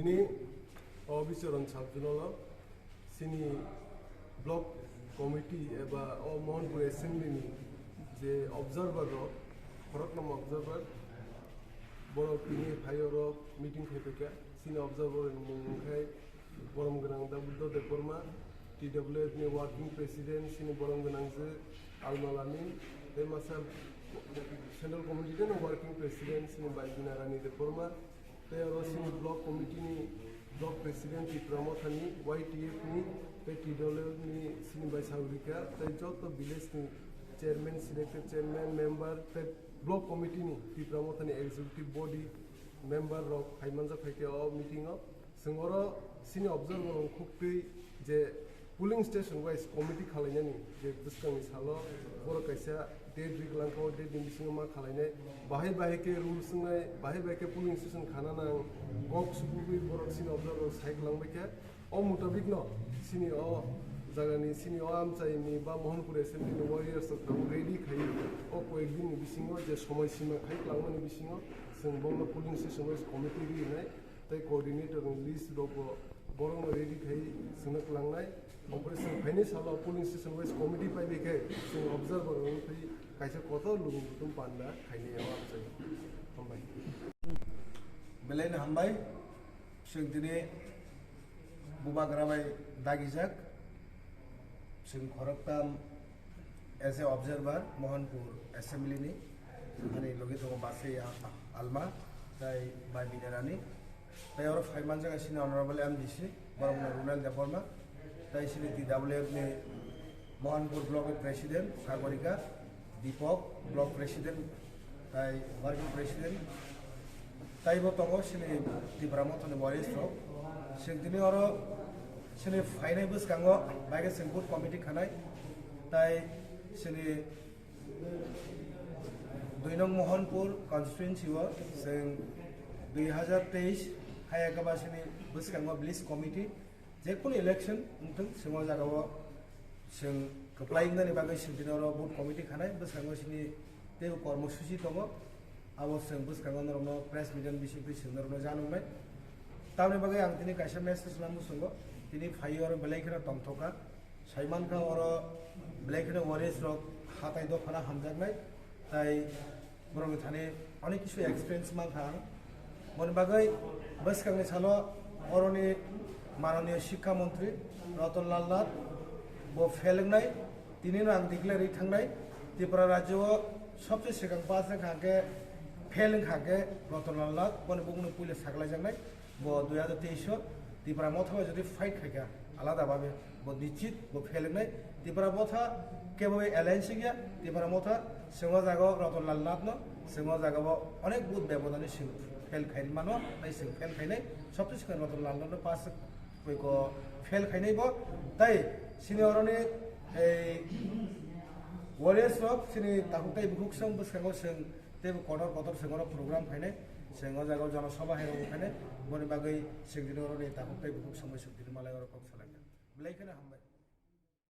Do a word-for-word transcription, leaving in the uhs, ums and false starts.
Ni o bicharon sabjunolo sini block committee eba o Mohanpur assembly ni je observer rok, khoroknama observer, borok tini phai oro meeting khai paikha. Sini observer ni mung wngkhai borom gwnang Dabuddha Debbarma, T W F ni working president sini borom gwnang je Almal Amin, tei masa central committee ni working president sini Baibina Rani Debbarma, tei oro sini block committee ni block president Tipra Motha ni, Y T F ni, tei T W F ni sini bai Saurika, tei joto village ni chairman, selected chairman, member, tei block committee ni Tipra Motha ni executive body member rok phai manjak phai khe o meeting o. Chwng oro sini observer rok khuk twi je polling station wise committee khalainani je bwskangni salo borok kaisa date ri kwlangkha, o date ni bisingo ma khalainai, bahai bahai khe rules wngnai, bahai bahai khe polling station khana nang, kok supugwi borok sini observer rok sai kwlangbai khe. O mutabik no sini o jagani, sini o amchaini ba Mohanpur assembly ni warriors rok tabuk ready khai, o koyek din ni bisingo je somoi sima khai kwlangmani bisingo chwng bongno polling station wise committee ri nai. Tei coordinator ni list rok bo borok no ready khai swngna kwlangnai. Omo pore chwng phainai salo polling station wise committee pai bai khe chwng observer wng twi kaisa kotor luku kutung panda khainai o amchai. Hambai. Belai no hambai. Chwng tini bubagra bai dagijak. Chwng khoroktam as a observer Mohanpur assembly ni, ani logi tongo Basai Alma, tai Bai Binarani, tai oro phai manjak sini Honorable M D C, borok no Runal Debbarma, tai sini T W F ni Mohanpur block ni president Sagorika, Deepak, block president, tai working president, taibo tongo sini Tipra Motha ni warriors rok. Chwng tini oro sini phainai bwskango bai khe chwng booth committee khanai, tai sini dui nong Mohanpur constituency o chwng dui hazar teis hai ekaba sini bwskango village committee, jekunu election wngthung, chwng o jaga o chwng kwplai wngnani bagwi chwng tini oro booth committee khanai, bwskango sini teibo kormosuchi tongo, abo chwng bwskango norokno press meet ni bisingtwi chwng norokno janoknai. Tamoni bagwi ang tini kaisa message nang muchungo, tini phaiwi oro belai kheno tongthokha, saimankha oro belai kheno warriors rok hatai dophano hamjaknai, tai borokni thani onek kisu experience mankha ang. Boni bagwi bwskangni salo oroni mananiya Shikkha Montri Ratan Lal Nath bo fail wngnai, tinino ang declare ri thangnai. Tripura rajyo o sobse swkang pass wngkha khe, fail wngkha khe Ratan Lal Nath, boni bumungno puila saklaijaknai. Bo dui hazar teis o Tipra Motha bai jodi fight khaikha, alada babe bo nischit bo fail wngnai. Tipra Motha kebo alliance ya, Tipra Motha chwng o jaga o Ratan Lal Nath no, chwng o jaga o onek booth bebodani chwng fail khai mano, tai chwng fail khainai, sobse swkang Ratan Lal Nath no pass ko fail khainai bo, tai sini oroni ei warriors rok sini takhuk tai bukhuk song bwskango chwng teibo kotor kotor chwng oro program khainai, chwng o jaga o jana sabha hai rok khainai, boni bagwi chwng tini oroni takhuk tai bukhuk song bai chwng tini malai oro kok salaikha. Belai kheno hambai.